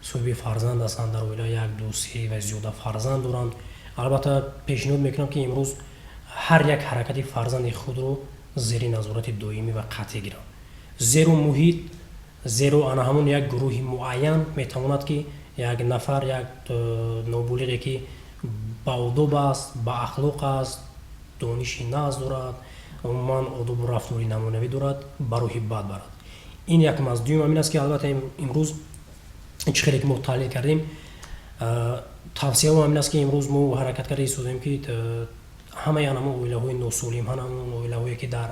B: соҳиби фарзанд ҳастанд, дар оила як, ду, се ва зиёда фарзанд доранд, албатта, пешниҳод мекунам, ки имрӯз ҳар як ҳаракати фарзанди худро зери назорати доимӣ ва қатъӣ гиранд, зеро муҳит, зеро ана ҳамон як гурӯҳи муайян метавонад, ки як нафар, як ноболиғе, ки баодоб аст, баахлоқ аст, дониши нағз дорад, умуман одобу рафтори намунавӣ дорад, ба роҳи бад барад. Ин якум аст. Дуюм ҳамин аст, ки албатта, имрӯз чӣ хеле ки мо таҳлил кардем, тавсияам ҳамин аст, ки имрӯз мо ҳаракат карда истодем, ки ҳамаи анамон оилаҳои носолим, ҳамон оилаҳое, ки дар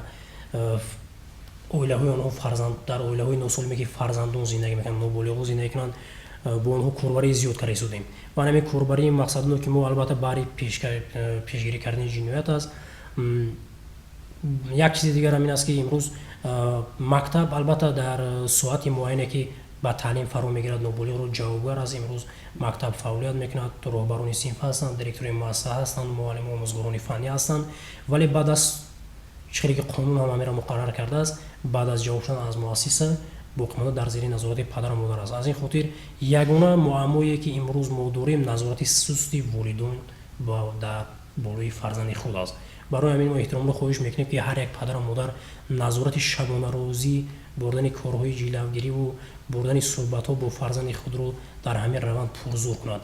B: оилаҳои онҳо фарзанд, дар оилаҳои носолиме, ки фарзандон зиндагӣ мекунанд, ноболиғон зиндагӣ кунанд. Бо онҳо корбарии зиёд карда истодем ва ҳамин корбарии мақсадноки мо, албатта, баҳри пешгирӣ кардани ҷиноят аст. Як чизи дигар ҳам ин аст, ки имрӯз мактаб, албатта, дар соати муайяне, ки ба таълим фаро мегирад ноболиғро, ҷавобгар аст. Имрӯз мактаб фаъолият мекунад, роҳбарони синф ҳастанд, директори муассиса ҳастанд, муаллиму омӯзгорони фаннӣ ҳастанд, вале баъд аз чӣ ки қонун ҳам ҳамеро муқаррар кардааст, баъд аз ҷавоб шудан аз муассиса боқимонда дар зери назорати падару модар аст. Аз ин хотир ягона муаммое, ки имрӯз мо дорем, назорати сусти волидон дар болои фарзанди худ аст. Барои ҳамин мо эҳтиромро хоҳиш мекунем, ки ҳар як падару модар назорати шабонарӯзӣ бурдани корҳои ҷилавгириву бурдани суҳбатҳо бо фарзанди худро дар ҳамин раванд пурзур кунад.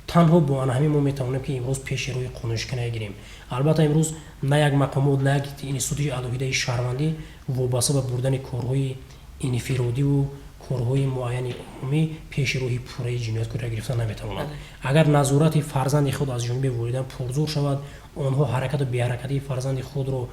B: Танҳо бо ана ҳамин мо метавонем, ки имрӯз пеши рӯи қонуншиканӣ гирем. Албатта, имрӯз на як мақомот, на як институти алоҳидаи шаҳрвандӣ вобаста ба бурдани корҳои инфиродиву корҳои муайяни умумӣ пеши роҳи пурраи ҷинояткориро гирифта наметавонад. Агар назорати фарзанди худ аз ҷониби волидайн пурзур шавад, онҳо ҳаракату беҳаракатии фарзанди худро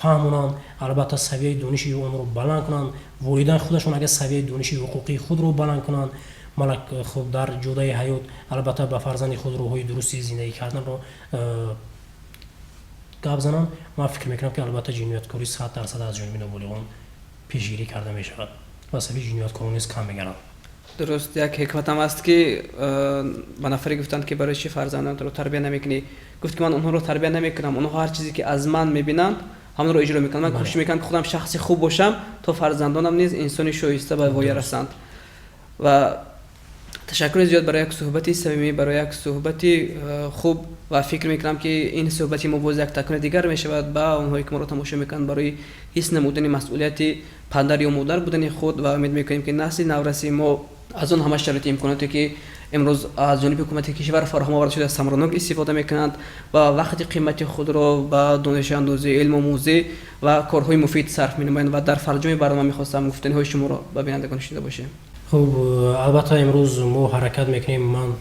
B: фаҳмонанд, албатта, савияи дониши онро баланд кунанд, волидайн худашон агар савияи дониши ҳуқуқии худро баланд кунанд, малак хуб дар ҷодаи ҳаёт, албатта, ба фарзанди худ роҳҳои дурусти зиндагӣ карданро гап зананд, ман фикр мекунам, ки албатта ҷинояткорӣ 100% аз ҷониби ноболиғон пешгирӣ карда мешавад ва сафи ҷинояткорон низ кам мегардад.
A: Дуруст, як ҳикматам аст, ки ба нафаре гуфтанд, ки барои чӣ фарзандонатро тарбия намекунӣ? Гуфт, ки ман онҳоро тарбия намекунам, онҳо ҳар чизе, ки аз ман мебинанд, ҳамонро иҷро мекунанд. Ман кӯшиш мекунам, ки худам шахси хуб бошам, то фарзандонам низ инсони шоиста ба воя расанд. Ва ташаккури зиёд барои як суҳбати самимӣ, барои як суҳбати хуб ва фикр мекунам, ки ин суҳбати мо боз як такони дигар мешавад ба онҳое, ки моро тамошо мекунанд, барои ҳис намудани масъулияти падар ё модар будани худ. Ва умед мекунем, ки насли навраси мо аз он ҳама шароити имконоте, ки имрӯз аз ҷониби ҳукумати кишвар фароҳам оварда шуда, самаранок истифода мекунанд ва вақти қимати худро ба донишандӯзӣ, илмомӯзӣ ва корҳои муфид сарф менамоянд. Ва дар фарҷоми барнома мехостам гуфтаниҳои шуморо ба бинандагон шунида бошем.
B: Хуб, албатта, имрӯз мо ҳаракат мекунем. Ман,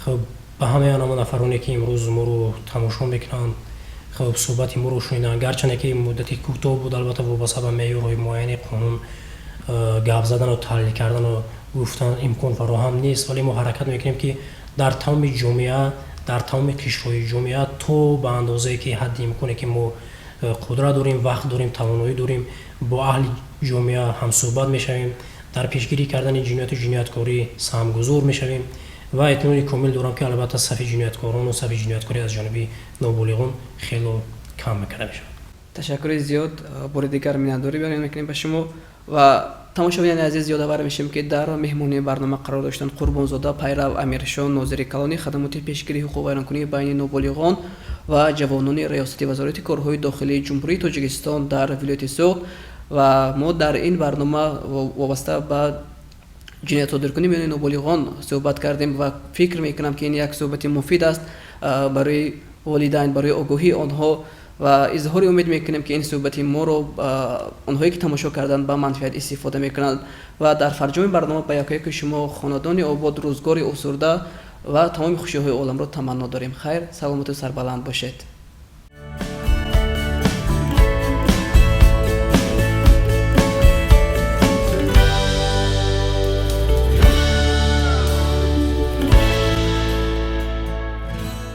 B: хуб, ба ҳамаи он нафароне, ки имрӯз моро тамошо мекунанд, хуб, суҳбати моро шуниданд, гарчанде ки муддати кӯтоҳ буд, албатта, вобаста ба меъёрҳои муайяни қонун гап задану таҳлил кардану гуфтан имкон фароҳам нест, вале мо ҳаракат мекунем, ки дар тамоми ҷомеа, дар тамоми қишрҳои ҷомеа, то ба андозае ки ҳадди имконе, ки мо қудрат дорем, вақт дорем, тавоноӣ дорем, бо аҳли ҷомеа ҳамсӯҳбат мешавем, дар пешгирӣ кардани ҷинояту ҷинояткорӣ саҳмгузор мешавем ва эътимоди комил дорам, ки албатта сафи ҷинояткорону сафи ҷинояткорӣ аз ҷониби ноболиғон хело кам карда мешавад.
A: Ташаккури зиёд. Бори дигар миннатдорӣ баён мекунем ба шумо. Ва тамошобинони азиз, ёдовар мешавем, ки дар меҳмонии барнома қарор доштанд Қурбонзода Пайрав Амиршо, нозири калони хадамоти пешгирии ҳуқуқвайронкунии байни ноболиғон ва ҷавонони Раёсати Вазорати корҳои дохилии Ҷумҳурии Тоҷикистон дар вилояти Суғд. Ва мо дар ин барнома вобаста ба ҷиноятсодиркунӣ миёни ноболиғон суҳбат кардем ва фикр мекунам, ки ин як суҳбати муфид аст барои волидайн, барои огоҳии онҳо. Ва изҳори умед мекунем, ки ин суҳбати моро онҳое, ки тамошо карданд, ба манфиат истифода мекунанд. Ва дар фарҷоми барнома ба якояки шумо хонадони обод, рӯзгори осурда ва тамоми хушиҳои оламро таманно дорем. Хайр, саломату сарбаланд бошед.